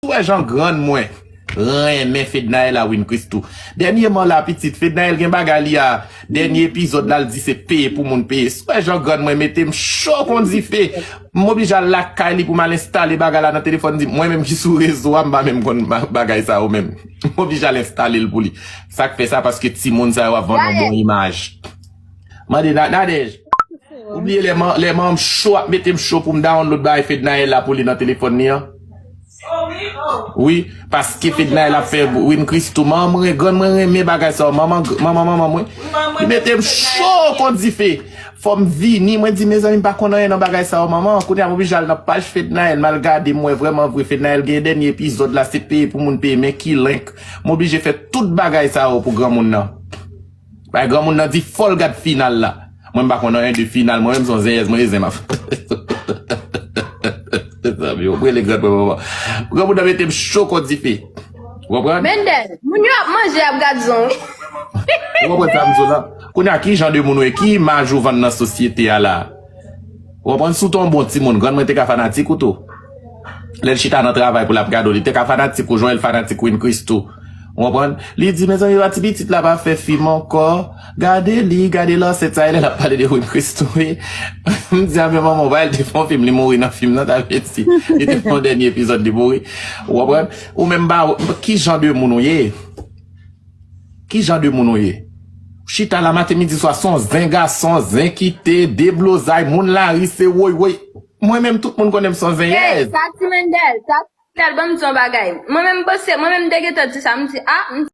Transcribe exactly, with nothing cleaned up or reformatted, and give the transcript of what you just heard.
Wè jan grann mwen renmen Fednaelle a Win Christoo. Dènyèman la, pitit, Fednaelle gen bagay li a. Dènye epizòd la, l di se peye pou moun peye. Wè jan grann mwen mete m cho kon dife. M oblije al lakay li pou m al enstale bagay la nan telefòn li. Mwen menm ki sou rezo a, m pa menm konn ba- bagay sa yo menm. M oblije al enstale l pou li. Sa k fè sa? Paske timoun sa yo ap vann yon bon imaj. Mande Na- Nadège. Ou bliye lè man- lè manman m cho ap mete m cho pou m download bagay Fednaelle la pou li nan telefòn li an? Wi, paske Fednaelle ap fè Win Christoo. Manman mwen, grann mwen renmen bagay sa yo. Manman, manman, manman mwen. Li mete m cho kon dife. Fò m vini, mwen di, mezanmi, m pa konn anyen nan bagay sa yo, manman. Kounye a, m oblije al nan paj Fednaelle, m al gade, m wè vrèman vre Fednaelle gen dènye epizòd la, se peye pou moun peye, men ki link. M oblije fè tout bagay sa yo pou granmoun nan. Bay granmoun nan di fò l gad final la. Mwen m pa konn anyen de final, mwen menm se yon zenyèz, mwen e zen m ap. Mezanmi, ou prele grann mwen manman. Granmoun nan mete m cho kon dife. Ou konprann? Mendel, moun yo ap manje, ap gad zon, wi. Ou konprann sa m di w la? Kounye a, ki jan de moun ou ye? Ki imaj ou vann nan sosyete a la? Ou konprann? Si w te yon bon timoun, grann mwen te ka fanatik ou tou. Lè l chita nan travay pou l ap gade w, li te ka fanatik ou, jan l fanatik Win Christoo. Ou konprann? Li di, mezanmi, pa ti pitit la pa fè fim ankò. Gade li, gade lansèt sa, e lè l ap pale de Win Christoo, wi. M di, a, men manman, w pa wè l te fè yon fim, li mouri nan fim nan, ta vle di, li te fè yon dènye epizòd, li mouri. Ou konprann? Ou menm ba, ki jan de moun ou ye? Ki jan de moun ou ye? Chita la maten, midi, swa, se yon zen gason, zen kite, deblozay, moun lari, se woy, woy. Mwen menm, tout moun konnen m se yon zenyèz. Sa ti Mendel, sa ti Mendel, ban m di yon bagay. Mwen menm, bose, mwen menm, m te gentan di sa, m di, a, m